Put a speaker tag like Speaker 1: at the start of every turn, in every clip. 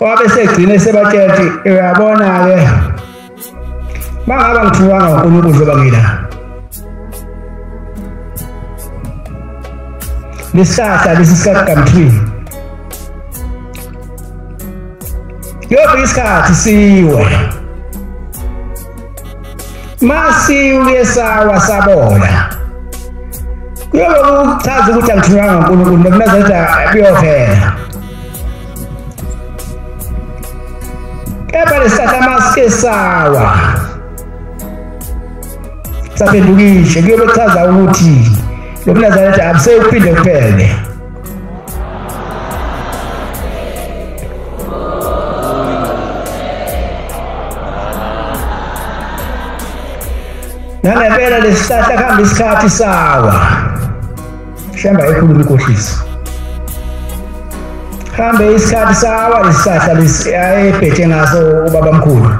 Speaker 1: Wabe segcine sebatshela ukuthi uyabona-ke bangaba ngithunywanga uNkulunkulu njengoba ngila. Lesihlahla lesi sika-gumtree kuyofika isikhathi siwe. Masiwe sawa sabola. Kuyobe kuchaza ukuthi angithunyanga uNkulunkulu nokuNazaretha kuyovela. Kepha lesihlahla masike sawa saphendukishe kuyobe kuchaza ukuthi lokuNazaretha akusekuphinde kuphele. Nangempela lesihlahla kuhamba isikhathi sawa. Shembe ayikhuluma inkohliso. Hambe isikhathi sawa lesihlahla lesi ayebhethe ngaso ubabamkhulu.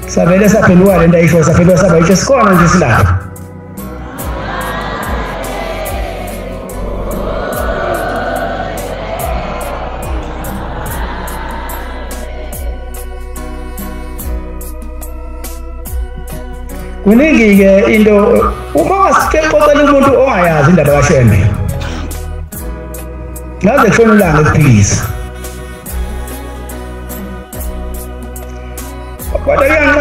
Speaker 1: Savele saphenduka lento ayisho, saphenduka saba yisho sikhona nje silapha. Kuningi-ke into uma wasixoxela umuntu ongayazi indaba kaShembe ngaze kushona ilanga ekuphikisa. Kodwa kuyanxenxa